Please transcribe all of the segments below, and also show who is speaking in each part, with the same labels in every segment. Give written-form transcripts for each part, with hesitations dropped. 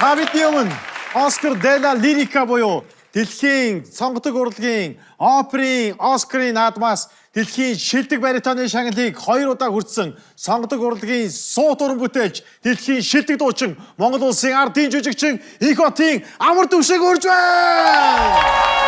Speaker 1: Та бидний өмнө Оскар Дела Лирика буюу дэлхийн сонгодог урлагийн оперын Оскарын наадмаас дэлхийн шилдэг баритоны шагналыг 2 удаа хүртсэн сонгодог урлагийн суут уран бүтээлч, дэлхийн шилдэг дуучин, Монгол улсын ардын жүжигчин Инх-Хотын амар төвшиг урьж байна!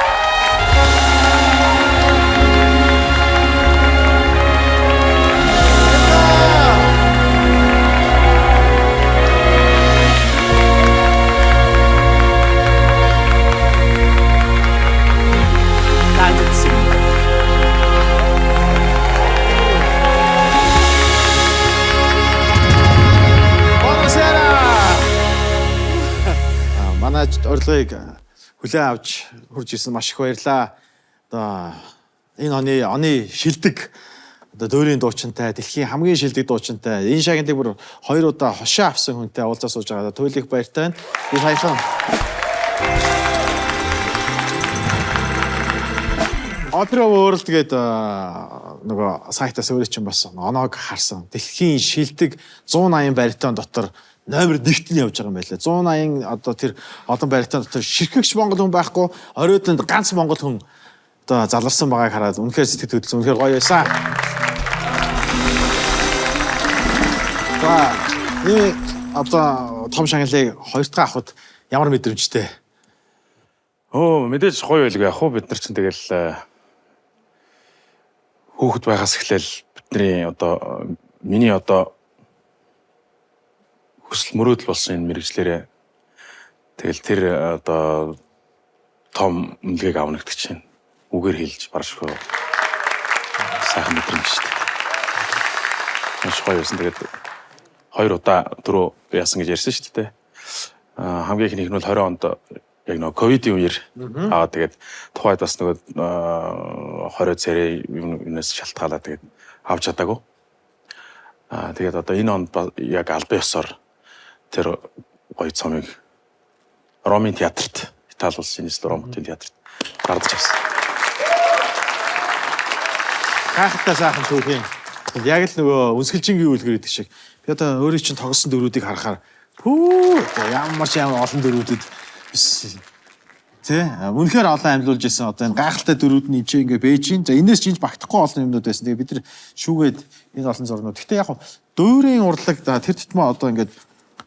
Speaker 1: Buonasera! Манай урилгыг хүлээн авч хурж ирсэн маш их баярлалаа. Одоо энэ оны шилдэг одоо дөөрийн дуучинтай, дэлхийн хамгийн шилдэг дуучинтай, энэ шагналыг бүр 2 удаа хошоо авсан хүнтэй уулзаа сууж байгаа. Туйл их баяртай байна. Би саяхан Opera World гэдэг нөгөө сайтаас өөрөө чинь бас оноог харсан. Дэлхийн шилдэг 180 баритон дотор номер 1-т нь явж байгаа юм байлаа. 180 одоо тэр олон баритон дотор ширхэгч монгол хүн байхгүй, оройтонд ганц монгол хүн одоо заларсан байгааг хараад үнэхээр сэтгэл хөдлөсөн, үнэхээр гоё байсан. За, энэ одоо том шагналыг хоёр дахь авахд ямар мэдрэмжтэй?
Speaker 2: Өө, мэдээж гоё байлгүй яах вэ? Бид нар чинь тэгэл хүүхэд байгаас эхлээл бидний одоо миний одоо хүсэл мөрөөдөл болсон энэ мэргэжлээрээ тэгэл тэр одоо том үнэлгээг авна гэдэг чинь үгээр хэлж баршгүй сайхан мэдрэмж шүү дээ. Маш гоё байсан. Тэгээд 2 удаа түрүү яасан гэж ярьсан шүү дээ. Хамгийн ихнийх нь бол 20 онд яг нөгөө ковидын үеэр аваад тэгээд тухайд бас нөгөө 20 царай юмнаас шалтгаалаад тэгээд авч чадаагүй. Тэгээд одоо энэ онд яг албан ёсоор тэр гоё цомыг Ромын театрт, Итали улсын нийслэл Ром хотын театрт гаргаж авсан.
Speaker 1: Гайхалтай сайхан түүх юм. Яг л нөгөө үнсгэлжингийн үлгэр гэдэг шиг. Би одоо өөрийн чинь тоглосон дөрүүдийг харахаар пүү ямар ч ямар олон дөрүүдэд тий үнэхээр олон амьлуулж исэн. Одоо энэ гайхалтай дөрүүд нь энэ ингээ бэж чинь. За энэс чинь багтахгүй олон юмнууд байсан. Тэгээ бид нар шүүгээд энэ олон зурнууд. Гэтэ яг дүүрийн урлаг тэр тутмаа одоо ингээд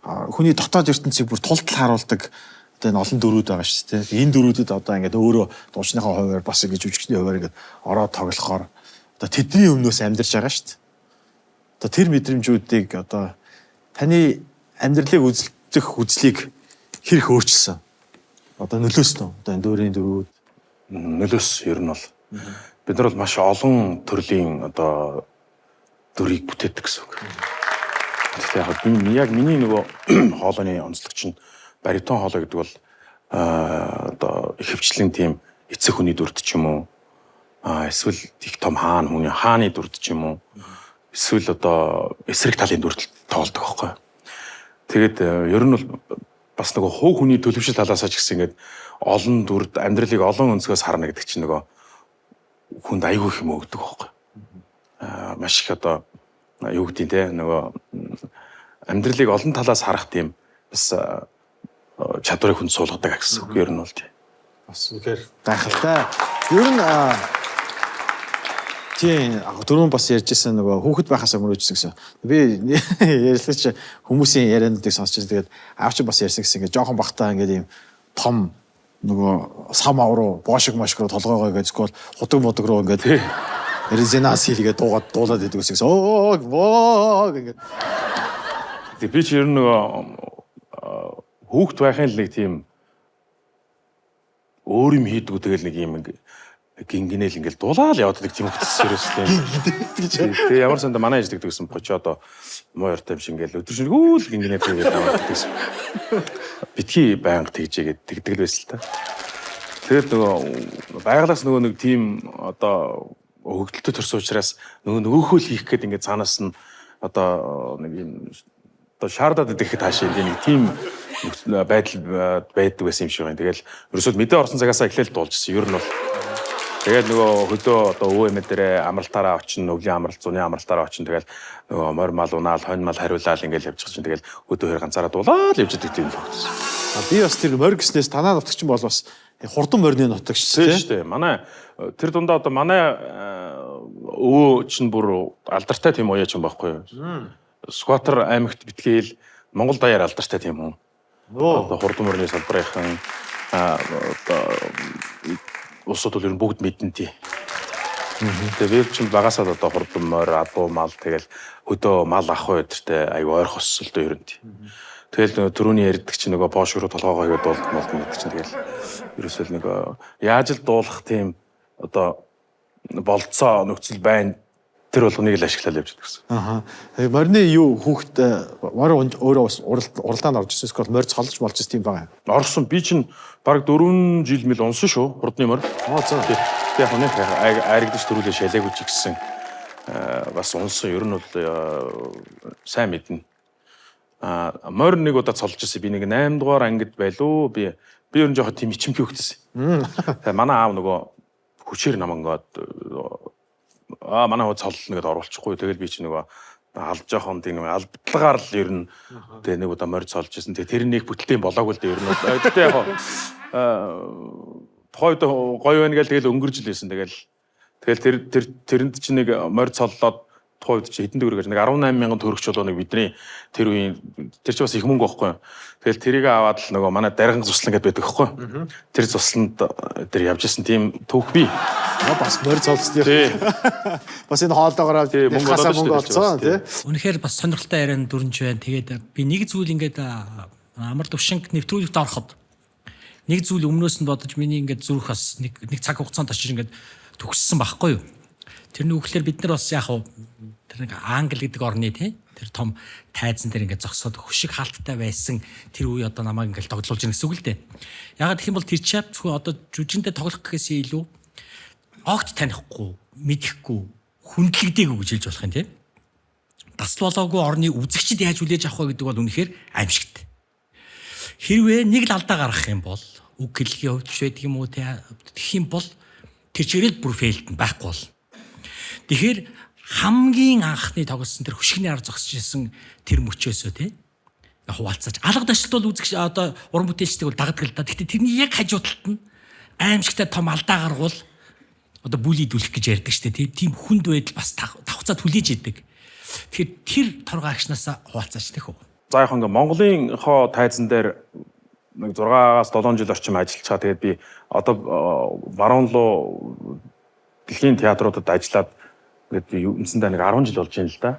Speaker 1: хүний дотоод ертөнцийг бүр тултал харуулдаг одоо энэ олон дөрүүд байгаа шүү дээ. Энэ дөрүүдэд одоо ингээд өөрөө дуучныхаа хуваар бас ингэж жүжигчний хуваар ингээд ороод тоглохоор одоо тэдний өмнөөс амьдарч байгаа шүү дээ. Одоо тэр мэдрэмжүүдийг одоо таны амьдралыг үзэлдэх үзлийг хэрэг өөрчилсөн? Одоо нөлөөсөн үү? Одоо энэ дүүрийн дөрүүд
Speaker 2: нөлөөс ер нь бол бид нар бол маш олон төрлийн одоо дүрийг бүтээдэг гэсэн үг. Тэгэхээр яг би яг миний нөгөө хоолойны онцлог чинь баритон хоолой гэдэг бол одоо ихэвчлэн тийм эцэг хүний дүрд ч юм уу, эсвэл их том хаан хүний хааны дүрд ч юм уу, эсвэл одоо эсрэг талын дүрд тоглодог байхгүй. Тэгээд ер нь бол бас нөгөө хувь хүний төлөвшил талаасаа ч гэсэн ингээд олон дүрд амьдралыг олон өнцгөөс харна гэдэг чинь нөгөө хүнд айгүй их юм өгдөг байхгүй. Маш их одоо юу гэдэг те нөгөө амьдралыг олон талаас харах тийм бас чадварыг хүнд суулгадаг гэсэн үг ер нь бол тийм.
Speaker 1: Бас үнэхээр гайхалтай. Ер нь тийм дөрөв бас ярьжсэн нөгөө хүүхэд байхасаа мөрөөжсөн гэсэн. Би ярьлагч хүмүүсийн яриануудыг сонсч байсан. Тэгээд аав чи бас ярьсан гэсэн. Ингээд жоохон бахтаа ингээд ийм том нөгөө сам ав руу боошиг мошиг руу толгоогоо ингээд эсвэл худаг мудаг руу ингээд резонанс хийлгээд дуулаад идэг гэсэн. Оо оо ингээд.
Speaker 2: Тэг би чи ер нь нөгөө хүүхэд байхын л нэг тийм өөр юм хийдгүү тэгэл нэг юм ингээд гингинэл ингээл дулаал яваад байдаг тийм хөлтс ерөөсөө. Тэгээ ямар санда манай ээж тэгдэг гэсэн бочоо одоо муу яртай юм шиг ингээл өдөр шөнөгүй л гингинэл хийгээд яваад гэсэн. Битгий байнга тэгжээгээд тэгдэг л байсан л та. Тэгээд нөгөө байгалаас нөгөө нэг тийм одоо хөгөлтөд төрсөн учраас нөгөө нөгөөхөө л хийх гээд ингээд цаанаас нь одоо нэг юм одоо шаардаад идэх таашаа нэг тийм байдал байдаг байсан юм шиг байна. Тэгэл ерөөсөө мэдээ орсон цагаасаа эхлээл дуулжсэн. Ер нь бол тэгээд нөгөө хөдөө одоо өвөө эмээ дээрээ амралтаараа очино, өвлийн амралт, зуны амралтаараа очино. Тэгэл нөгөө морь мал унаал, хонь мал хариулаал ингээл явчих чинь тэгэл хөдөө хоёр ганцаараа дуулаад явж идэг тийм л хөгжсөн.
Speaker 1: Би бас тэр морь гэснээс танаа нутагч бол бас хурдан морины нутагч
Speaker 2: тийм шүү дээ. Манай тэр дундаа одоо манай өвөө чинь бүр алдартай тийм уяачин байхгүй юу? Сүхбаатар аймагт битгээл Монгол даяар алдартай тийм хүн. Одоо хурдан морины салбарын одоо улсууд бол ер нь бүгд мэднэ тий. Тэгээ би чинь багасаа одоо хурдан морь, адуу мал тэгэл хөдөө мал ах уу өдөртэй аюу ойрхон өссөн л дөө ер нь. Тэгэл нөгөө түрүүний ярьдаг чинь нөгөө поош руу толгоогоо хийгээд дуулах молд гэдэг чинь тэгэл ерөөсөө л нөгөө яаж л дуулах тийм одоо болцоо нөхцөл байна, тэр болгоныг л ашиглаад явж байгаа гэсэн.
Speaker 1: Аха. Морины юу хүүхэд морь өөрөө бас уралдаанд орж ирсэн эсвэл морь цолж болж ирсэн тийм байгаа юм.
Speaker 2: Орсон. Би чинь бараг 4 жил мэл унсан шүү хурдны морь.
Speaker 1: Аа за.
Speaker 2: Тэг яг нэг айрагдаж төрүүлээ шалаагүй ч гэсэн бас унсан. Ер нь бол сайн мэднэ. Морь нэг удаа цолж ирсэн. Би нэг 8 дугаар ангид байлуу. Би ер нь жоохон тийм ичимхий хөвгтсөн. Тэгээ манай аав нөгөө хүчээр нам ингээд манай хөө цоллно гэдээ оруулчихгүй. Тэгэл би чи нөгөө алж жоохон тийм нэг алдлагаар л ер нь тэгээ нэг удаа морь цолж ирсэн. Тэгээ тэр нэг бүтэлтэй болоогүй л дээ ер нь. Гэтэ яг тухайн үед гоё байна гэл тэгэл өнгөрж л байсан. Тэгэл тэр тэрэнд чи нэг морь цоллоод тухайн үед чи хэдэн төгрөг гэж нэг 18,000 төгрөгч болоо нэг бидний тэр үеийн тэр чи бас их мөнгө байхгүй юу. Тэгэл тэрийг аваад л нөгөө манай дарган цуслан гэдээ байдаг байхгүй юу. Тэр цусланд тэр явж исэн тийм түүх би.
Speaker 1: Бас морь цолцсон. Бас энэ хоолоогоор
Speaker 2: мөнгө
Speaker 1: олцсон тий.
Speaker 3: Үнэхээр бас сонирхолтой яриан дүрнж байна. Тэгээд би нэг зүйл ингээд амар төвшинг нэвтрүүлэгт ороход нэг зүйл өмнөөс нь бодож миний ингээд зүрх бас нэг цаг хугацаанд очиж ингээд төгссөн байхгүй юу. Тэрний үгээр бид нар бас яг тэр нэг Англи гэдэг орны тий тэр том тайзан дээр ингээд зогсоод хөшиг хаалттай байсан тэр үе одоо намайг ингээд тоглуулж гин гэсэн үг л дээ. Ягаад гэх юм бол тэр чап зөвхөн одоо жүжигэндээ тоглох гэхээс илүү огт танихгүй, мэдэхгүй, хүндлэгдээгүй гэж хэлж болох юм тий. Дасл болоогүй орны үзэгчд яаж хүлээж авах вэ гэдэг бол үнэхээр аимшигт. Хэрвээ нэг л алдаа гаргах юм бол үг хэллэгийн хувьд ч байдаг юм уу тий тэгэх юм бол тэр чигээр бүр фейлд нь байхгүй бол. Тэгэхээр хамгийн анхны тоглосон тэр хөшигний ар зогсож исэн тэр мөчөөсөө тий хуваалцаж алга дашлт бол үзэгч одоо уран бүтээлчдэг бол дагдаг л да. Гэхдээ тэрний яг хажуу талд нь аимшигтай том алдаа гаргуул одоо бүлийдүүлэх гэж ярьдаг штэ тий. Тийм хүнд байдал бас давхцаад хүлээж идэг. Тэгэхээр тэр торгоо агшнаасаа хуваалцаач тэх үү.
Speaker 2: За яг ингээ Монголын хоо тайзан дээр нэг 6-аас 7 жил орчим ажиллачаа. Тэгээд би одоо баруун руу дэлхийн театруудад ажиллаад ингээд би үндсэндээ нэг 10 жил болж байна л да.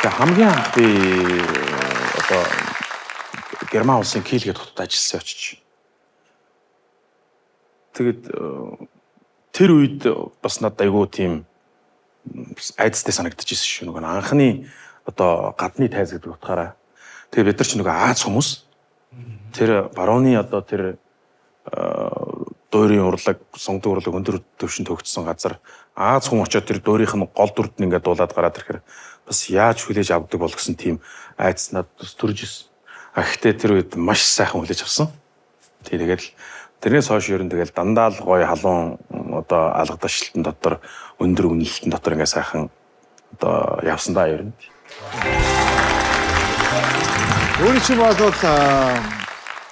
Speaker 2: Тэгээ хамгийн анх би одоо Герман улсын Кил гэдэг хотод ажилласан очиж. Тэгээд тэр үед бас надад айгүй тийм айдастай санагдчихсэн шүү. Нөгөө анхны одоо гадны тайз гэдэг утгаараа. Тэгээ бид нар ч нөгөө Аз хүмүүс тэр барууны одоо тэр дуурийн урлаг, сонгодог урлаг өндөр түвшинд хөгжсөн газар Аз хүн очиод тэр дуурийнх нь гол дүрд нь ингээд дуулаад гараад ирэхээр бас яаж хүлээж авдаг бол гэсэн тийм айдас надад бас төрж ирсэн. А гэхдээ тэр үед маш сайхан хүлээж авсан. Тэгээд тэрнээс хойш ер нь тэгэл дандаа л гоё халуун одоо алгадашлтан дотор өндөр үнэлэлтэн дотор ингээд сайхан одоо явсан да ер нь.
Speaker 1: Өөрийн чинь бол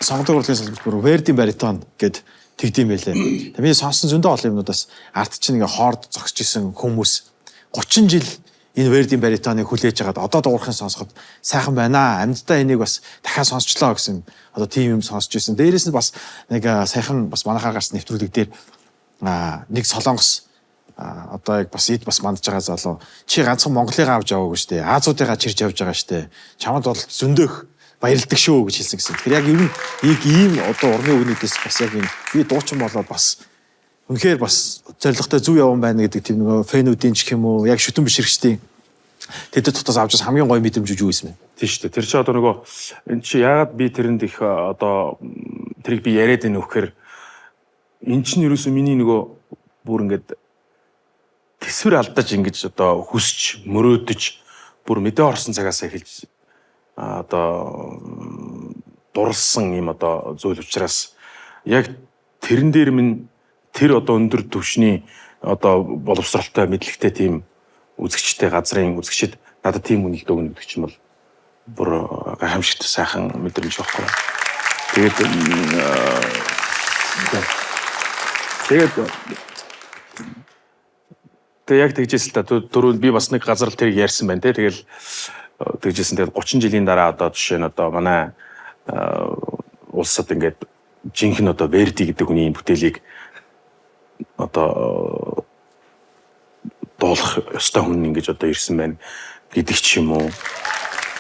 Speaker 1: сонгодог урлагийн салбарт бүр Вердийн баритон гэд тэгдэм байлээ. Тэгээ би сонссон зөндөө олон юмнуудаас арт чинь ингээ хоорд зогсож исэн хүмүүс 30 жил энэ Вердийн баритоныг хүлээж агаад одоо дуурахын сонсоход сайхан байна. Амьддаа энийг бас дахиад сонсчлоо гэсэн одоо тийм юм сонсч ирсэн. Дээрээс нь бас нэг сайхан бас манайхаар гарсан нэвтрүүлэг дээр нэг солонгос одоо яг бас эд бас мандж байгаа залуу чи ганцхан Монголыг авч яваагүй штэ. Азуудыгаа чирж явж байгаа штэ. Чамд бол зөндөөх баярлдаг шүү гэж хэлсэн гэсэн. Тэгэхээр яг ер нь яг ийм одоо урмын үгнүүдээс бас яг энэ би дуучин болоод бас үнэхээр бас зоригтой зөв явсан байна гэдэг тийм нөгөө фэнүүдийн ч юм уу яг шүтэн бишрэгчдийн тэдэд дотоос авч хамгийн гоё мэдрэмж юу байсан бэ?
Speaker 2: Тийм шүү дээ. Тэр чи одоо нөгөө энэ чи яагаад би тэрэнд их одоо тэрийг би яриад байна вэхээр эн чинь ерөөсөө миний нөгөө бүр ингээд төсвөр алдаж ингэж одоо хүсч мөрөөдөж бүр мэдээ орсон цагаас эхэлж одоо дурлсан юм одоо зүйл учраас яг тэрэн дээр минь тэр одоо өндөр түвшний одоо боловсролтой мэдлэгтэй тийм үзэгчтэй газрын үзэгчид надад тийм үнэлт өгнө гэдэг чинь бол бүр гайхамшигт сайхан мэдрэмж байхгүй. Тэгээд тэгээд тэгээ яг тэгжээс л та түрүүнд би бас нэг газар л тэрийг ярьсан байна те. Тэгэл тэгжсэн. Тэгээд 30 жилийн дараа одоо жишээ нь одоо манай улсад ингээд жинхэнэ одоо Верди гэдэг хүний бүтээлийг одоо дуулах ёстой хүн ингэж одоо ирсэн байна гэдэг ч юм уу.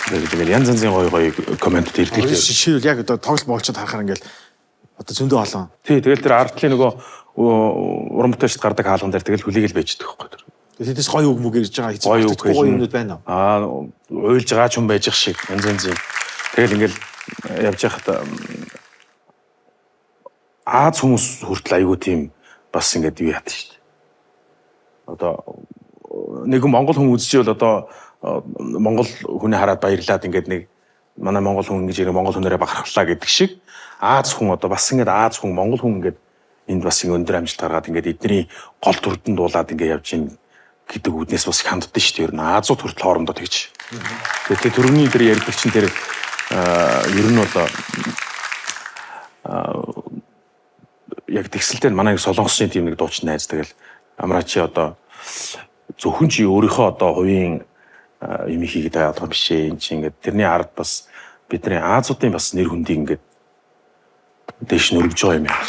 Speaker 2: Тэгээд янз янзын гоё гоё комментүүд ирдэг.
Speaker 1: Жишээлбэл яг одоо тоглолт моолчод харахаар ингээд одоо зөндөө олон.
Speaker 2: Тий, тэгэл тэр ардлын нөгөө уран бүтээлчд гардаг хаалган дээр тэгэл хүлээгэл байж байгаа байхгүй тэр.
Speaker 1: Тэдээс гоё үг мүг ирж байгаа хэзээ гоё юмнууд байна уу?
Speaker 2: Аа, уйлж байгаа ч юм байж ах шиг янз янзын. Тэгэл ингээл явж байхад Аз хүмүүс хүртэл айгүй тийм бас ингээд юу яадаг шүү дээ. Одоо нэгэн монгол хүн үзчихвэл одоо монгол хүний хараад баярлаад ингээд нэг манай монгол хүн ингэж ирээ монгол хүнээрээ бахархлаа гэдэг шиг Аз хүн одоо бас ингээд Аз хүн монгол хүн ингээд энд бас ингэ өндөр амжилт гаргаад ингээд эдний гол дүрдэн дуулаад ингээд явж гин гэдэг үднээс бас ханддаг шүү дээ. Ер нь Азууд хүртэл хоорондоо тэгж. Тэгээд төрөний дээр ярьдаг чинь тэр ер нь бол яг тэгсэлтэй манай нэг солонгосын тийм нэг дуучин найз тэгэл амраач одоо зөвхөн чи өөрийнхөө одоо хувийн юм хийгээд байгаа юм биш ээ. Энд чи ингээд тэрний ард бас бидний Азуудын бас нэр хүндийг ингээд дээш нөргөж байгаа юм яа.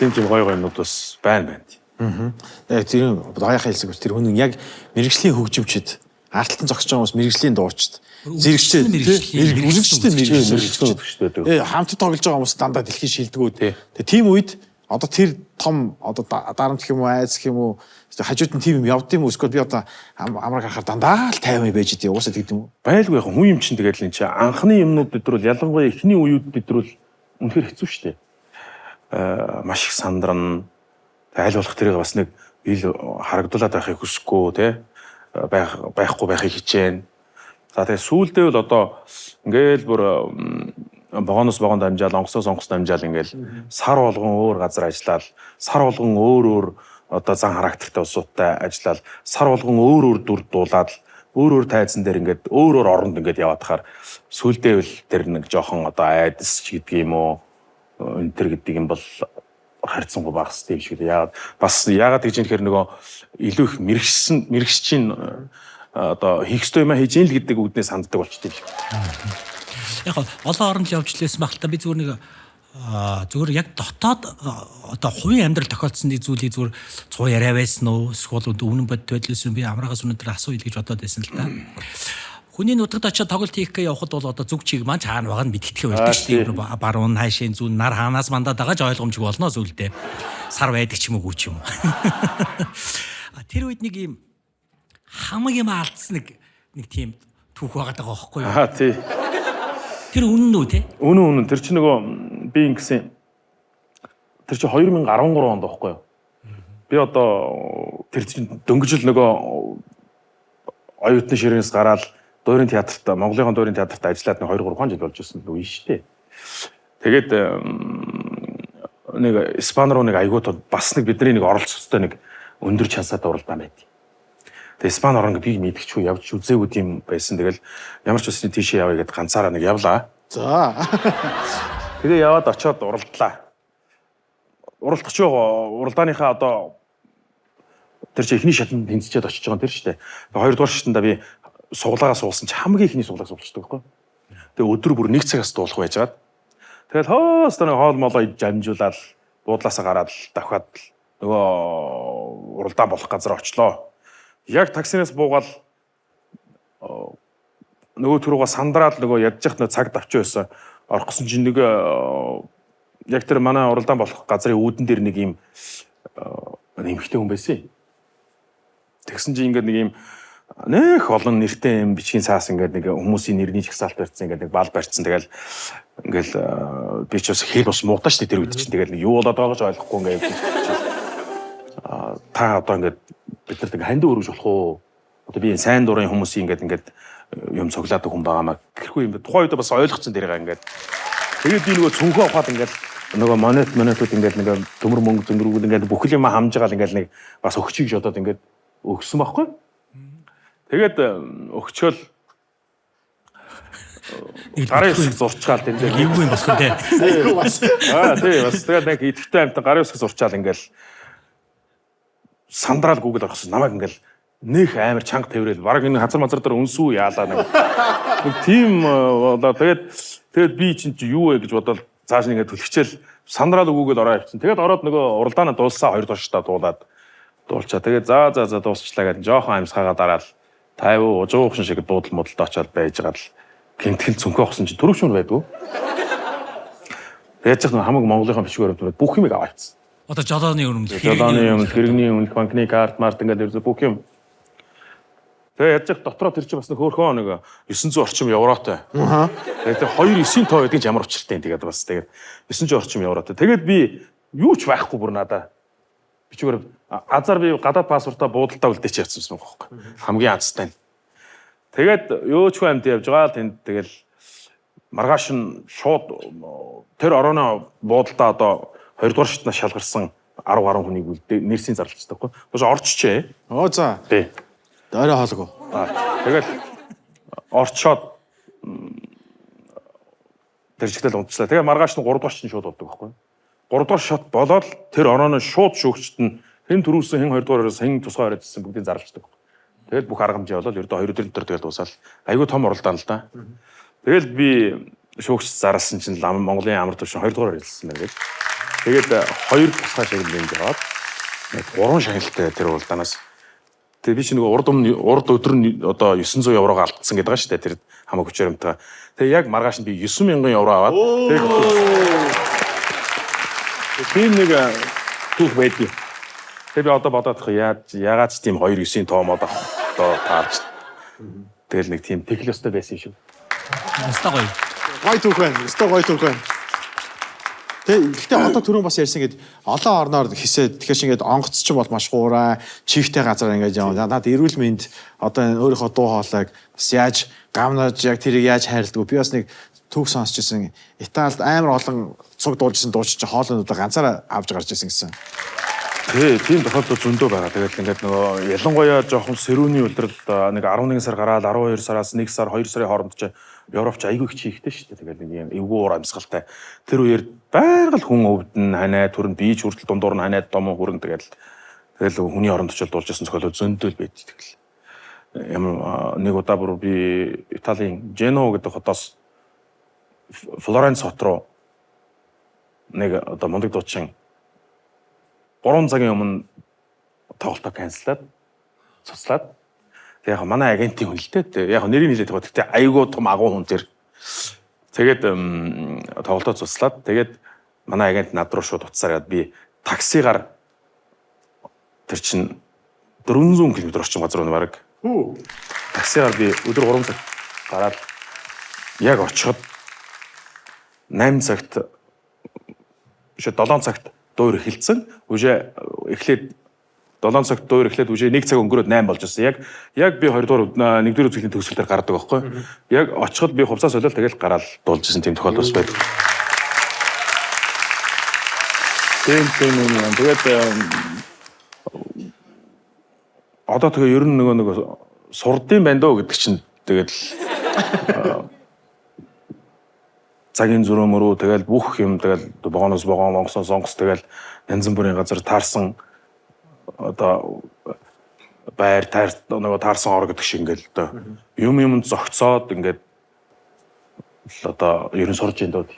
Speaker 2: Тийм гоё гоё юмнууд бас байна байна.
Speaker 1: Яг тэр хоёрын хэлсэг тэр хүн яг мэрэгжлийн хөгжимчд арталтан зогсож байгаа хүмүүс мэрэгжлийн дуучид зэрэгчтэй үргэлжтэй мэрэгжлийн
Speaker 2: байдаг.
Speaker 1: Хамт тоглож байгаа хүмүүс дандаа дэлхийн шилдэгүүд. Тэгээ тийм үед одоо тэр том одоо дарамт гэх юм уу айц гэх юм уу хажууд нь тийм юм явд юм уу эсвэл би одоо амраг харахаар дандаа л 50 байж идэв. Угаасаа тэгдэм үү?
Speaker 2: Байлгүй яг хүн юм чинь тэгэл энэ чинь анхны юмнууд бид нар бол ялангуяа эхний үеүд бид нар бол үнэхээр хэцүү шүү дээ. Маш их сандарна. Аль болох тэрийг бас нэг ил харагдуулаад байхыг хүсэхгүй те байхгүй байхыг хичээнэ. За тэгээ сүүлдээ бол одоо ингээл бүр вагоноос вагонд амжаал, онгоцоос онгоцод амжаал ингээл сар болгон өөр газар ажиллаад, сар болгон өөр өөр одоо зан характертай улсуудтай ажиллаад, сар болгон өөр өөр дүр дуулаад, өөр өөр тайзан дээр ингээд өөр өөр оронд ингээд яваад хахаар сүүлдээ бол тэр нэг жоохон одоо айдас ч гэдэг юм уу энэ төр гэдэг юм бол харьцангуй багастай юм шиг л. Яагаад бас яагаад гэж юм тэгэхээр нөгөө илүү их мэрэгшсэн мэрэгшчин одоо хийх ёстой юм а хийж ийн л гэдэг үгнээс ханддаг болчтой юм шиг.
Speaker 3: Яг олон оронд явж лээсэн баг л та би зүгээр нэг зүгээр яг дотоод одоо хувийн амьдрал тохиолдсон нэг зүйлийг зүгээр цуу яриа байсан уу эсвэл үнэн бодит байдлаас би амраагаас өнөөдөр асууя гэж бодоод байсан л та. Хүний нутагт очиод тоглолт хийх гээ явхад бол одоо зүг чиг маань чаана байгаа нь мэдгэтгэх байдаг шүү дээ. Баруун хаашийн зүүн нар хаанаас мандаад байгаа ч ойлгомжгүй болно зүйлдээ. Сар байдаг ч юм уу ч юм уу. Тэр үед нэг юм хамаг юм алдсан нэг тийм түүх байгаа даа байхгүй юу?
Speaker 2: Аа тий.
Speaker 3: Тэр үнэн үү те?
Speaker 2: Үнэн үнэн. Тэр чинь нөгөө би ингэсэн тэр чинь 2013 онд байхгүй юу? Би одоо тэр чинь дөнгөжл нөгөө оюутны ширээнээс гараад Дуурийн театрт Монголын дуурийн театрт ажиллаад нэг 2-3 жил болж ирсэн үе шүү дээ. Тэгээд нэг Испани руу нэг айгуу бас нэг бидний нэг оролцогчтой нэг өндөр чансаад уралдаан байд. Тэгээд Испани орон би мэдгэчгүй явж үзээгүй тийм байсан. Тэгэл ямар ч үсний тийшээ явъя гэд ганцаараа нэг явлаа.
Speaker 1: За.
Speaker 2: Тэгээ яваад очиод уралдлаа. Уралдах ч уралдааныхаа одоо тэр чинь эхний шатанд тэнцчихэд очиж байгаа юм тэр шүү дээ. Хоёрдугаар шатанда би суглаагаа суулсан чи хамгийн ихний суглааг суулчдаг байхгүй. Тэгээ өдөр бүр нэг цагаас дуулах байжгаад. Тэгэл хоос нэг хоол молоо идж амжуулаад буудлаасаа гараад дахиад нөгөө уралдаан болох газар очлоо. Яг таксинаас буугаал нөгөө төрөөгөө сандраал нөгөө ядж яхад цаг давч байсан. Орох гэсэн чинь нэг яг тэр манай уралдаан болох газрын үүдэн дээр нэг юм эмэгтэй хүн байсан. Тэгсэн чинь ингээд нэг юм нэх олон нэртэй юм бичгийн цаас ингээд нэг хүмүүсийн нэрний жагсаалт барьсан ингээд нэг бал барьсан. Тэгэл ингээл би ч бас хэл бас муутай шүү дээ тэр үед чинь. Тэгэл нэг юу болоод байгаа ч ойлгохгүй ингээд явж аа та одоо ингээд бид нарт ингээд хандив өргөж болох уу? Одоо би энэ сайн дурын хүмүүсийн ингээд юм цуглаадаг хүн байгаамаа гэхгүй юм. Тухайн үед бас ойлгоцсон тэрийг ингээд. Тэгээд би нөгөө цүнхөө авахад ингээд нөгөө монетууд ингээд нэг төмөр мөнгө зөнгөрүүд ингээд бүхэл юм хамж байгаа л ингээд нэг бас өгчийг гэж бодоод ингээд өгсөн байхгүй. Тэгээд өгчөөл Гарын үсэг зурчгаал тэр дээр
Speaker 3: эвгүй юм болох үү те.
Speaker 2: Аа тий бас тэгээд нэг идэвхтэй амтан гарын үсэг зурчаал ингээл сандраал Google орохсон намайг ингээл нэх амар чанга тавирэл бараг энэ хазар мазар дээр үнсүү яалаа нэг тийм болоо тэгээд би чинь юу вэ гэж бодоод цааш нь ингээд түлхчээл сандраал Google ороо явцсан. Тэгээд ороод нөгөө уралдаанаа дууссан 2 дугаар шатаа дуулчаа. Тэгээд за дуусчлаа гэдэг жоохон амьсгаагаа дараал 50 100 шиг дуудал модалд очиод байж байгаа л гинтгэл цүнхээ авсан чинь төрөвчмөр байдгүй. Яаж ч хамаг Монголынхаа бичгээр өрөмтөд бүх юмыг аваа явцсан.
Speaker 3: Одоо жолооны өрөмөл,
Speaker 2: жолооны өрөмөл, хэрэгний өмнөх, банкны карт, март ингээд ерөөсө бүх юм. Тэгээ яаж ч дотроо тэр чинь бас нэг хөөрхөн нэг 900 орчим евротой.
Speaker 1: Аа.
Speaker 2: Тэгээд тэр 2 9 тоо гэдэг нь ямар учиртай юм тэгээд бас тэгээд 900 орчим евротой. Тэгээд би юу ч байхгүй бүр надаа. Бичгээр азар би гадаад паспортоо буудалтаа үлдээч явсан юм байхгүй. Хамгийн азтай нь. Тэгээд юу ч амьд явж байгаа л тэнд тэгэл маргааш нь шууд тэр орооно буудалтаа одоо 2 дугаар шатнаас шалгарсан 10 гаруй хүнийг үлдээ нэрсийн зарлцдаг байхгүй. Бос орчжээ.
Speaker 1: Оо за.
Speaker 2: Тий.
Speaker 1: Орой хоолгүй.
Speaker 2: Тэгэл орчоод тэр чигтэл унтчлаа. Тэгээ маргааш нь 3 дугаар шатнд шууд болдог байхгүй. 3 дугаар шат болоод тэр орооно шууд шүүгчт нь хэн түрүүсэн хэн 2 дугаар ороос хэн тусгай ороод ирсэн бүгдийг зарлцдаг. Тэгэл бүх арга хэмжээ болоод ердөө 2 өдрийн дотор тэгэл дуусаал. Айгүй том уралдаан л да. Тэгэл би шүүгч зарлсан чинь Монголын амар төвшин 2 дугаар ирсэн байна гэж. Тэгээд 2 тусгай шагнал энд яваад 3 шагналтай тэр уралдаанаас. Тэгээ би чи нөгөө урд өдөр нь одоо 900 еврог алдсан гэдэг байгаа шүү дээ тэр хамаг хүчээр юмтай. Тэгээ яг маргааш нь би 9000 евро аваад тэгээд тийм нэг түүх байдгийг. Тэгээ би одоо бодоод их яагаад ч тийм 2 9-ийн тоо мод одоо таарч. Тэгэл нэг тийм тэгэл ёстой байсан юм шиг.
Speaker 3: Өстой гоё.
Speaker 1: Гоё түүх байна. Өстой гоё түүх байна. Тэг гэхдээ одоо түрүүн бас ярьсан гээд олон орноор хисээд тэгэхээр чи ингээд онгоц ч бол маш хуурай, чихтэй газар ингээд яваа. Наад эрүүл мэнд одоо өөрийнхөө дуу хоолойг бас яаж гамнаж яг тэрийг яаж хайрладаг. Би бас нэг түүх сонсч ирсэн. Италид амар олон цуг дуулжсэн дууч чи хоолойнуудаа ганцаараа авч гарч ирсэн гэсэн.
Speaker 2: Тий, тийм тохиолдол зөндөө байгаа. Тэгэл ингээд нөгөө ялангуяа жоохон сэрүүний улирал нэг 11 сар гараад 12 сараас 1 сар 2 сарын хооронд чи Европч айгүй их чихтэй шүү дээ. Тэгэл нэг юм эвгүй уур амьсгалтай. Тэр үеэр байнга л хүн өвдөн ханаа төрн бийж хүртэл дундуур нь ханаад домоо хүрэн тэгэл хүний оронд очил дуулж исэн зохиолоо зөндөл байд. Тэгэл ямар нэг удаа бүр би Италийн Жено гэдэг хотоос Флоренц хот руу нэг одоо мундаг дуучин 3 цагийн өмнө тоглолтоо канселлаад цуцлаад. Тэг яг манай агентийн хүн л дээ. Яг нэрийг хэлээд байгаа. Гэтэ айгүй том агуу хүн тэр. Тэгээд тоглолтоо цуцлаад тэгээд манай агент над руу шууд утсаар яад би таксигаар тэр чин 400 км орчим газар байна бараг. Таксигаар би өдөр 3 цаг гараад яг очиход 8 цагт биш 7 цагт дуур эхэлсэн. Үжээ эхлээд 7 цагт дуур эхлээд үжээ 1 цаг өнгөрөөд 8 болж байсан. Яг би 2 дугаар 1 дугаар үзэсгэлэнний төгсгөл дээр гардаг байхгүй. Яг очиход би хувцас солиол тэгэл гараал дуулж исэн тийм тохиолдол бас байдаг. Тийм юм. Тэгээд одоо тэгээ ер нь нөгөө сурдын байна дөө гэдэг чинь тэгэл цагийн зөрөө мөрөө тэгэл бүх юм тэгэл богоноос богоон, онгоцоос онгоц тэгэл янз бүрийн газар таарсан одоо байр таар нөгөө таарсан ор гэдэг шиг ингээл одоо юм юм зогцоод ингээд одоо ер нь сурж ин дөө.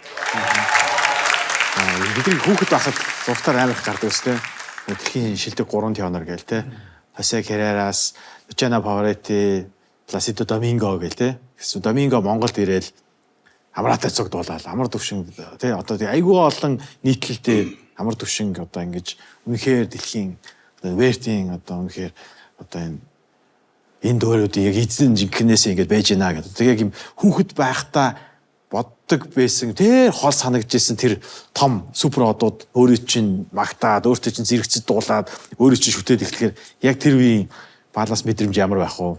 Speaker 1: Бидний хүүхэд байхад зургатаар амар их гардаг өстэй. Дэлхийн шилдэг 3 тенор гээл те. Хосе Каррерас, Лучано Паваретти, Пласидо Доминго гээл те. Гэсэн Доминго Монголд ирээл амраатай цуг дуулаад амар төвшин тий одоо тий айгүй олон нийтлэлтэй амар төвшин одоо ингэж үнэхээр дэлхийн одоо Вертийн одоо үнэхээр одоо энэ дөөрүүдийн яг эзэн жинкнээс ингэж байж гинэ гэдэг. Тэгээ яг юм хүүхэд байхдаа боддог байсан тэр хол санагдчихсэн тэр том супер одууд өөрөө чинь магтаад өөртөө чинь зэрэгцэд дуулаад өөрөө чинь шүтээд эхлэхээр яг тэр үеийн баланс мэдрэмж ямар байх вэ?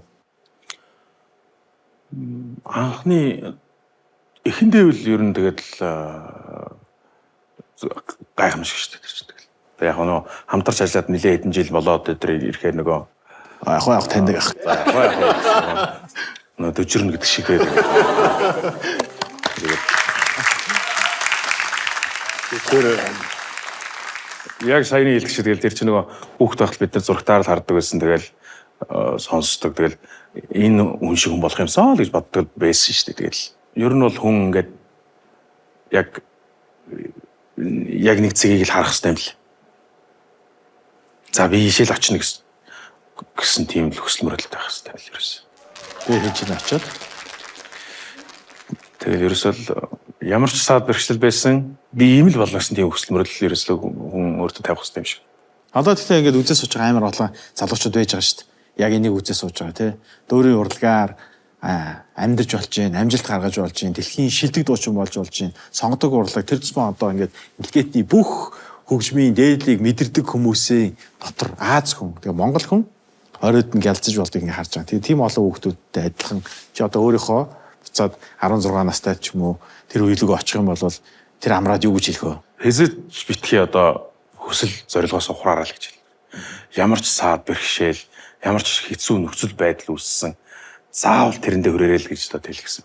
Speaker 2: Анхны эхэндээ үл ер нь тэгэл гайхамшиг шүү дээ тэр чинь тэгэл. Тэг яг нөө хамтарч ажиллаад нилээ хэдэн жил болоод тэр ирэхээр нөгөө
Speaker 1: яг таньдаг ах.
Speaker 2: За яг. Нөө дөжирнэ гэдэг шиг тэгээд. Тэр яг саяны хэлдэг шиг тэгэл тэр чинь нөгөө хүүхд байхад бид нар зурагтаар л хардаг байсан. Тэгэл сонсдог. Тэгэл энэ хүн шиг хүн болох юмсан л гэж боддог байсан шүү дээ. Тэгэл ер нь бол хүн ингээд яг нэг цэгийг л харах хэрэгтэй юм л. За би ийшээ л очно гэсэн тийм л хүсэл мөрөөдөлтэй байх хэрэгтэй л ерөөсөө.
Speaker 1: Тэгээ хин чинь очиод.
Speaker 2: Тэгэл ерөөсөө л ямар ч саад бэрхшээл байсан би ийм л болно гэсэн тийм хүсэл мөрөөдөл ерөөсөө хүн өөртөө тавих хэрэгтэй юм шиг.
Speaker 1: Одоо тэгтээ ингээд үзээ сууж байгаа амар олон залуучууд байж байгаа шүү дээ. Яг энийг үзээ сууж байгаа тий. Дөрийн урлагаар амьдарч болж гин, амжилт гаргаж болж гин, дэлхийн шилдэг дуучин болж гин, сонгодог урлаг тэр тусмаа одоо ингээд интеллигентний бүх хөгжмийн дээдлийг мэдэрдэг хүмүүсийн дотор Аз хүн, тэгээ Монгол хүн оройд нь гялцаж болдгийг ингээ харж байгаа. Тэгээ тийм олон хүүхдүүдтэй адилхан чи одоо өөрийнхөө буцаад 16 настай ч юм уу тэр үеийг очих юм бол тэр амраад юу гэж хэлэх вэ?
Speaker 2: Хэзээ ч битгий одоо хүсэл зорилгоос ухраараа л гэж хэл. Ямар ч саад бэрхшээл, ямар ч хэцүү нөхцөл байдал үүссэн заавал тэрэндээ хүрээрэй л гэж одоо хэлсэн.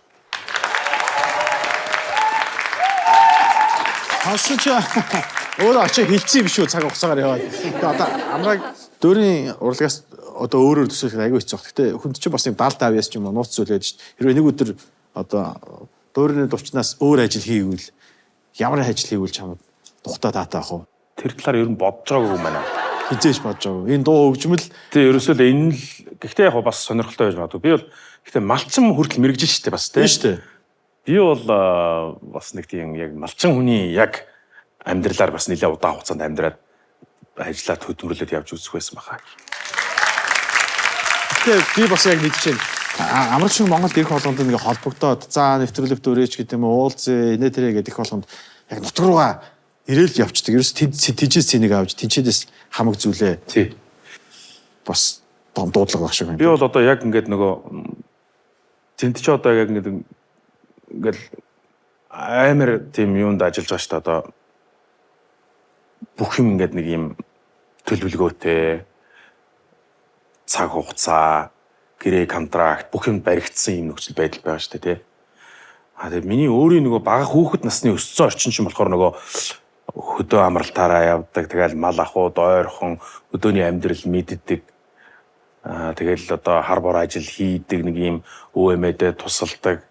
Speaker 1: Хасан чи өөрөө очиж хэлсэн юм шүү цаг хугацаагаар яваад. Тэгээ одоо амрааг дөрийн урлагаас одоо өөрөөр төсөөлөх айгүй хэцүү. Гэтэ хүнд чинь бас нэг 70 50-аас ч юм уу нууц зүйл байдаг шүү дээ. Хэрвээ нэг өдөр одоо дөрийн дурчнаас өөр ажил хийгвэл ямар ажил хийгвэл чамд тухтай таатай ах уу?
Speaker 2: Тэр талаар ер нь бодож байгаагүй юм байна.
Speaker 1: Хизээш бодож байгаагүй. Энэ дуу хөгжмөл
Speaker 2: Тэ ерөөсөө л энэ л гэхдээ яг бас сонирхолтой байж магадгүй. Би бол гэхдээ малчин хүртэл мэрэгжил шүү дээ бас
Speaker 1: тийм шүү дээ.
Speaker 2: Би бол бас нэг тийм яг малчин хүний яг амьдралаар бас нэлээд удаан хугацаанд амьдраад ажиллаад хөдөлмөрлөд явж үзэх байсан баха.
Speaker 1: Гэтэ би бас яг мэдчихээн. Амар шиг Монголд ирэх болгонд нэг холбогдоод за нэвтрүүлэгт өрөөч гэдэг юм уу уулзъя инээ тэрэ гэдэг их болгонд яг нутг руугаа ирээл явцдаг. Ерөөс тэжээс цэнийг авч тэнчээс хамаг зүйлээ.
Speaker 2: Тий.
Speaker 1: Бас том дуудлага баг шиг байна.
Speaker 2: Би бол одоо яг ингээд нөгөө тэнд чи одоо яг ингээд ингээл амар тийм юунд ажиллаж байгаа шүү дээ. Одоо бүх юм ингээд нэг юм төлөвлөгөөтэй цаг хугацаа, гэрээ контракт бүх юм баригдсан юм нөхцөл байдал байгаа шүү дээ, тий. А тэгээ миний өөрийн нөгөө бага хүүхэд насны өссөн орчин чинь болохоор нөгөө хөдөө амралтаараа явдаг, тэгэл мал ахуйд ойрхон өдөөний амьдрал мэддэг. Аа тэгэл одоо хар бор ажил хийдэг нэг юм өвөө эмээдээ тусалдаг.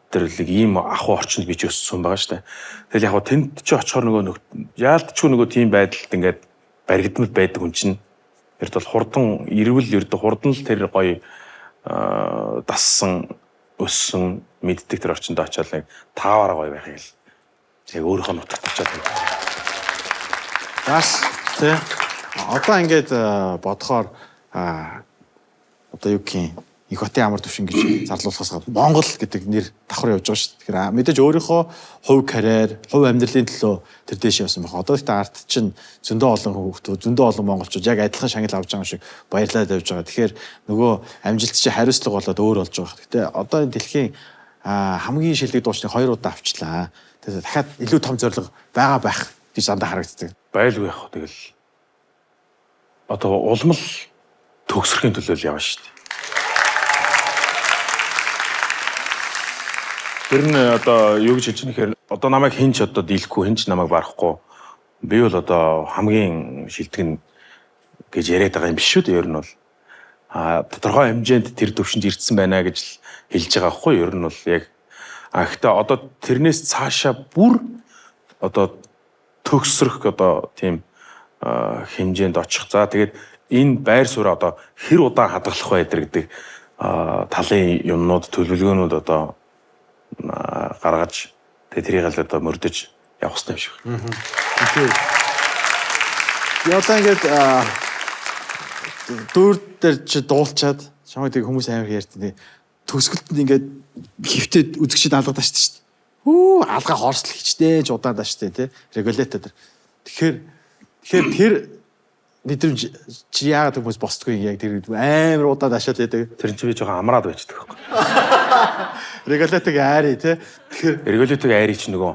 Speaker 2: Тэр нэг ийм ахуй орчинд би ч өссөн байгаа шүү дээ. Тэгэл яг хөө тэнд чи очихоор нөгөө яалтчгүй нөгөө тийм байдалд ингээд баригдмал байдаг хүн чинь эрт бол хурдан ирвэл ердөө хурдан л тэр гоё дассан өссөн мэддэг тэр орчинд очиад нэг тааваараа гоё байхыг л яг өөрийнхөө нутагт очиад.
Speaker 1: Бас тий одоо ингээд бодохоор одоо юу гэх юм Их хотын амар төвшин гэж зарлуулахаас гадна Монгол гэдэг нэр давхар явж байгаа шүү дээ. Тэгэхээр мэдээж өөрийнхөө хувь карьер, хувь амьдралын төлөө тэр дээш явсан байх. Одоо ихтэй арт чинь зөндөө олон хүүхдүүд, зөндөө олон монголчууд яг адилхан шагнал авч байгаа юм шиг баярлаад явж байгаа. Тэгэхээр нөгөө амжилт чинь хариуцлага болоод өөр болж байгаа. Гэтэ одоо энэ дэлхийн хамгийн шилдэг дуучныг 2 удаа авчлаа. Тэгэхээр дахиад илүү том зорилго байгаа байх гэж дандаа харагддаг.
Speaker 2: Байлгүй яах вэ? Тэгэл одоо улмал төгсөрхийн төлөө л явна шүү дээ. Тэр нь одоо юу гэж хэлж байгаа нэхэр одоо намайг хэн ч одоо дийлэхгүй, хэн ч намайг барахгүй. Би бол одоо хамгийн шилдэг нь гэж яриад байгаа юм биш шүү дээ. Ер нь бол тодорхой хэмжээнд тэр төвшөнд ирсэн байна гэж л хэлж байгаа байхгүй юу? Ер нь бол яг гэхдээ одоо тэрнээс цаашаа бүр одоо төгсрөх одоо тийм хэмжээнд очих. За тэгээд энэ байр суурь одоо хэр удаан хадгалах вэ гэдэг талын юмнууд, төлөвлөгөөнүүд одоо гаргаж тэгээ тэрийг л одоо мөрдөж явах хэрэгтэй юм шиг.
Speaker 1: Тийм. Би одоо ингээд дүүр дээр чи дуулчаад чамайг тэг хүмүүс амар ярьдаг. Төгсгөлтөнд ингээд хөвтөд үзэгчид алгадаа шүү дээ. Хүү алгаа хорсол хийчтэй ч удаадаа шүү дээ тий. Регулятор дээр. Тэгэхээр тэр мэдрэмж чи яагаад хүмүүс босдгүй юм яг тэр амар удаад ашаад байдаг.
Speaker 2: Тэр чинь би жоохон амраад байждаг байхгүй.
Speaker 1: Регулятыг айри тий.
Speaker 2: Тэгэхээр регулятыг айри чинь нөгөө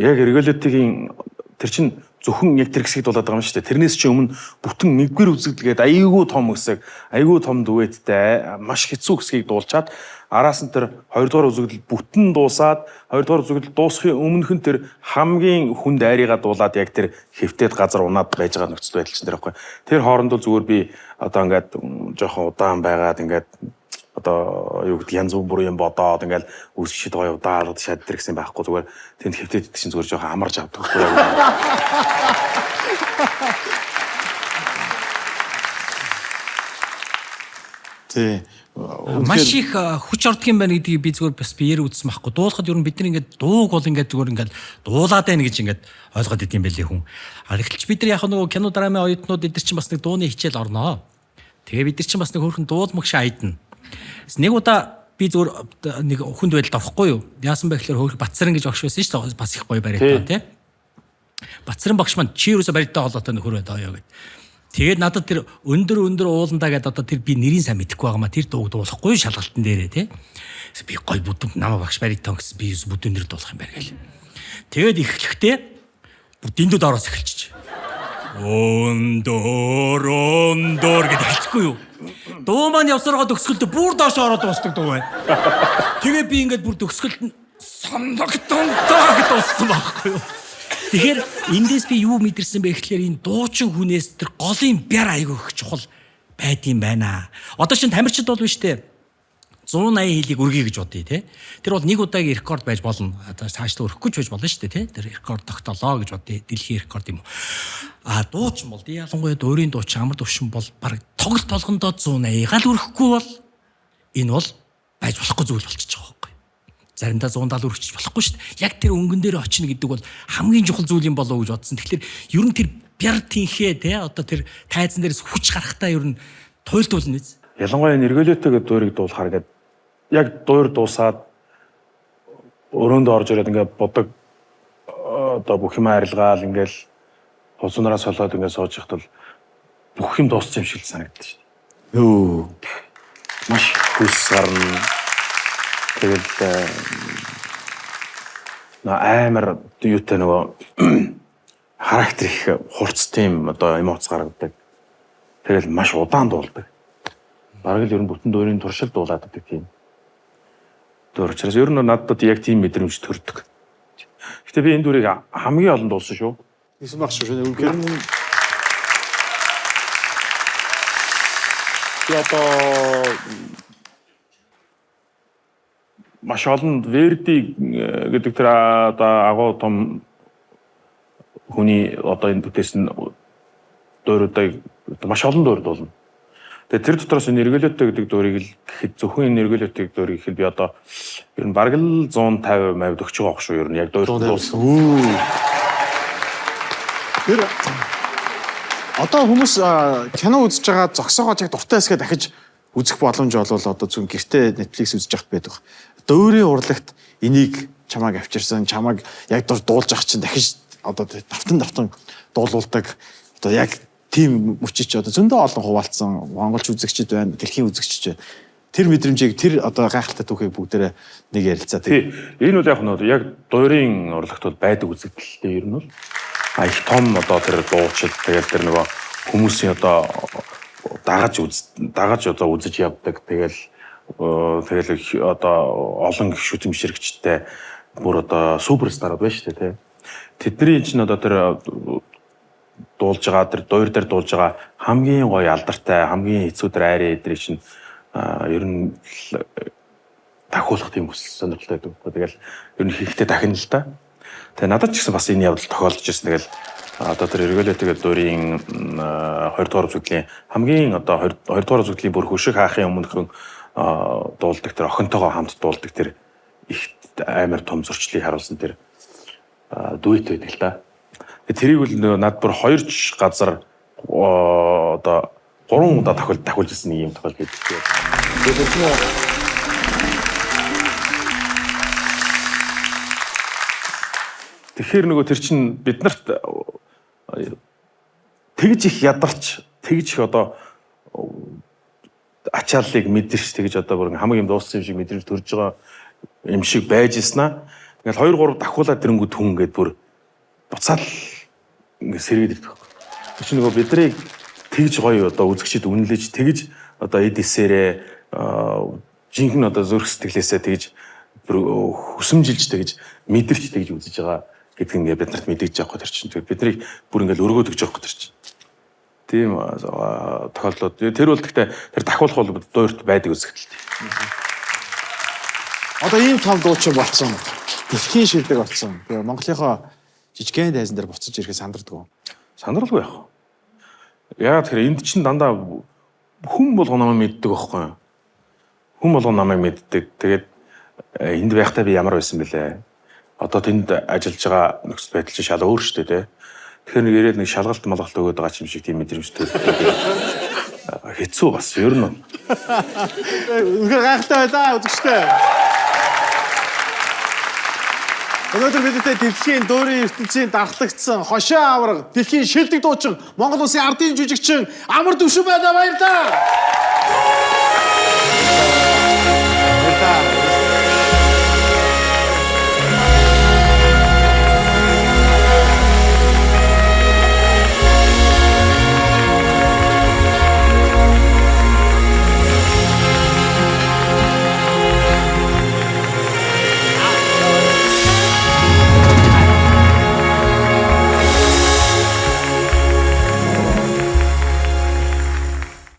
Speaker 2: яг регулятын тэр чинь зөвхөн яг тэр хэсгийг дуулаад байгаа юм шүү дээ. Тэрнээс чи өмнө бүтэн нэгдүгээр үзэгдэлгээд айгүй том хэсэг, айгүй том дүветтэй маш хэцүү хэсгийг дуулчаад Араас нь тэр 2 дугаар үзэгдэл бүтэн дуусаад 2 дугаар үзэгдэл дуусахын өмнөхөн тэр хамгийн хүнд айрыгаа дуулаад яг тэр хэвтээд газар унаад байж байгаа нөхцөл байдал чинь тэр байхгүй. Тэр хоорондоо зүгээр би одоо ингээд жоохон удаан байгаад ингээд одоо юу гэдэг янз бүрийн юм бодоод ингээл үсгшид гоё удаалгад шатдаг гэсэн байхгүй, зүгээр тэнд хэвтээд идэх чинь зүгээр жоохон амарч авдаг байхгүй яг.
Speaker 1: Тий.
Speaker 3: Маш их хүч ордог юм байна гэдгийг би зүгээр бас биеэр үзсэн байхгүй. Дуулахад ер нь бид нар ингээд дууг бол ингээд зүгээр ингээд дуулаад байна гэж ингээд ойлгоод идэм байлээ хүн. А тэгэхээр бид нар яг нөгөө кино драмын оюутнууд эдгээр чинь бас нэг дууны хичээл орноо. Тэгээ бид нар чинь бас нэг хөөрхөн дуулмаг шиг айдна. Нэг удаа би зүгээр нэг хүнд байдалд орохгүй юу? Яасан бэ гэхээр хөөрх Батсаран гэж багш байсан шүү дээ. Бас их гоё барита тий. Батсаран багш маань чи юусаа барита хоолойтой нөхөр байна даа гэд. Тэгээд надад тэр өндөр өндөр ууландаа гэдээ одоо тэр би нэрийг сайн мэдэхгүй байгаа маа тэр дууг дуулахгүй шалгалтын дээрээ тий. Би гой бүдүүн намаа багш баритон гэсэн би бүдүүн нэр дуулах юм байна гэл. Тэгээд эхлэхдээ бүр дэндүүд ороос эхэлчих. Өндөр өндөр гэдээ эхэлчихгүй юу? Дуу маань явсаргаа төгсгөлдөө бүр доош ороод дуусдаг дуу байна. Тэгээ би ингээд бүр төгсгөлд нь сандагтан даа гэдээ дууссан байхгүй юу? Тэгэхээр эндээс би юу мэдэрсэн бэ гэхлээр энэ дуучин хүнээс тэр голын бяр айгүй их чухал байдсан байна. Одоо шин тамирчид бол биш үү? 180 хилийг өргөе гэж бодъё те. Тэр бол нэг удаагийн рекорд байж болно. Одоо цаашдаа өрөхгүй ч байж болно шүү дээ те. Тэр рекорд тогтоолоо гэж бодъё. Дэлхийн рекорд юм уу. А дуучин бол ялангуяа дуурийн дуучин амар төвшин бол баг тоглолт болгондоо 180 гал өрөхгүй бол энэ бол байж болохгүй зүйл болчихж байгаа байхгүй. Заримдаа 170 өргөчж болохгүй шүү дээ. Яг тэр өнгөн дээр очино гэдэг бол хамгийн чухал зүйл юм болов уу гэж бодсон. Тэгэхээр ер нь тэр бяр тэнхээ те одоо тэр тайзан дээрээс хүч гарахтаа ер нь туйлдуулна биз.
Speaker 2: Ялангуяа Эргэлээтэй гэдэг дуурийг дуулахаар ингээд яг дуур дуусаад өрөөндөө орж ирээд ингээд будаг одоо бүх юм арилгаал ингээд хувцсанараа солиод ингээд сууж явахад бол бүх юм дууссан юм шиг л санагддаг шүү дээ.
Speaker 1: Өө.
Speaker 2: Маш хөлс гарна. Тэгэл амар юутай нөгөө характер их хурц тийм одоо эмоц гаргадаг. Тэгэл маш удаан дуулдаг. Бараг л ер нь бүтэн дуурийн туршил дуулаад байдаг тийм. Дуур учраас ер нь надад яг тийм мэдрэмж төрдөг. Гэтэ би энэ дүрийг хамгийн олон дуулсан шүү.
Speaker 1: Гэсэн баг шүү. Үнэхээр
Speaker 2: би одоо маш олон Верди гэдэг тэр одоо агуу том хүний одоо энэ бүтээсэн дууруудыг маш олон дуур дуулна. Тэгээ тэр дотроос энэ Эргэлээтэй гэдэг дуурийг л гэхэд зөвхөн энэ Эргэлээтэй гэдэг дуурийг гэхэд би одоо ер нь бараг л 150 мавд өгч байгаа шүү ер нь яг дуур дуулсан.
Speaker 1: Тэр одоо хүмүүс кино үзэж байгаа зогсоогоо яг дуртай хэсгээ дахиж үзэх боломж болвол одоо зөвхөн гэртээ Netflix үзэж явахд байдаг. Дуурийн урлагт энийг чамааг авчирсан, чамааг яг дуулж авах чинь дахиж одоо давтан дуулуулдаг. Одоо яг тийм мөчий чи одоо зөндөө олон хуваалцсан монголч үзэгчид байна, дэлхийн үзэгчид байна. Тэр мэдрэмжийг тэр одоо гайхалтай түүхийг бүгдээрээ нэг ярилцаа.
Speaker 2: Тий. Энэ бол яг нь яг дуурийн урлагт бол байдаг үзэгдэлтэй ер нь бол их том одоо тэр дуучид тэгэл тэр нөгөө хүмүүсийн одоо дагаж одоо үзэж явдаг. Тэгэл одоо олон гих шүтэмширэгчтэй бүр одоо суперстарууд байна шүү дээ тий. Тэдний чинь одоо тэр дуулж байгаа тэр дуур дээр дуулж байгаа хамгийн гоё алдартай хамгийн хэцүү тэр айрын эдрийг чинь ер нь дахиулах тийм хүсэл сонирхолтой байдаг. Тэгэл ер нь хийхдээ дахина л да. Тэгээ надад ч гэсэн бас энэ явдал тохиолдож ирсэн. Тэгэл одоо тэр Эргэлээтэй гэдэг дуурийн 2 дугаар үзэгдлийн хамгийн одоо 2 дугаар үзэгдлийн бүр хөшиг хаахын өмнөхөн дуулдаг тэр охинтойгоо хамт дуулдаг тэр их амар том зөрчлийг харуулсан тэр дуэт байдаг л да. Тэрийг бол над бүр хоёр газар одоо 3 удаа тохиолж ирсэн нэг юм тохиолдол гэдэг. Тэгэхээр нөгөө тэр чинь бид нарт тэгж их ядарч, тэгж их одоо ачааллыг мэдэрч, тэгж одоо бүр хамаг юм дууссан юм шиг мэдрэмж төрж байгаа юм шиг байж ирсэн аа. Ингээл 2 3 давхуулаад тэрэнгүүд хүн ингээд бүр буцаал ингээд сэргээд ирдэг. Тэр чинь нөгөө бидрийг тэгж гоё одоо үзэгчид үнэлж, тэгж одоо эд эсээрээ Жинхэнэ одоо зүрх сэтгэлээсээ тэгж бүр хүсэмжилж тэгж мэдэрч тэгж үзэж байгаа гэдг ингээ бид нарт мэдэгдэж байгаа тэр чинь. Тэгэхээр бид нарыг бүр ингээл өргөөд өгч байгаа тэр чинь. Тийм тохиолдлууд. Тэр бол гэхдээ тэр дахиулах бол дуурт байдаг үзэгдэлтэй.
Speaker 1: Одоо ийм том дуучин болсон. Дэлхийн шилдэг болсон. Тэгээ Монголынхоо жижигхэн дайзан дээр буцаж ирэхэд сандардаг уу?
Speaker 2: Сандралгүй яах вэ? Яагаад тэгэхээр энд чинь дандаа хүн болгон намайг мэддэг байхгүй юу? Хүн болгон намайг мэддэг. Тэгээд энд байхдаа би ямар байсан бэлээ? Одоо тэнд ажиллаж байгаа нөхцөл байдал чинь шал өөр шүү дээ, тэ. Тэгэхээр нэг ирээд нэг шалгалт малгалт өгөөд байгаа юм шиг тийм мэдрэмж төрдөг. Хэцүү бас ер нь.
Speaker 1: Үнэхээр гайхалтай байлаа үзэгчтэй. Өнөөдөр бидэнтэй дэлхийн дуурийн ертөнцийн дархлагдсан хошоо авраг, дэлхийн шилдэг дуучин, Монгол улсын ардын жүжигчин Амар Төвшин байна, баярлалаа.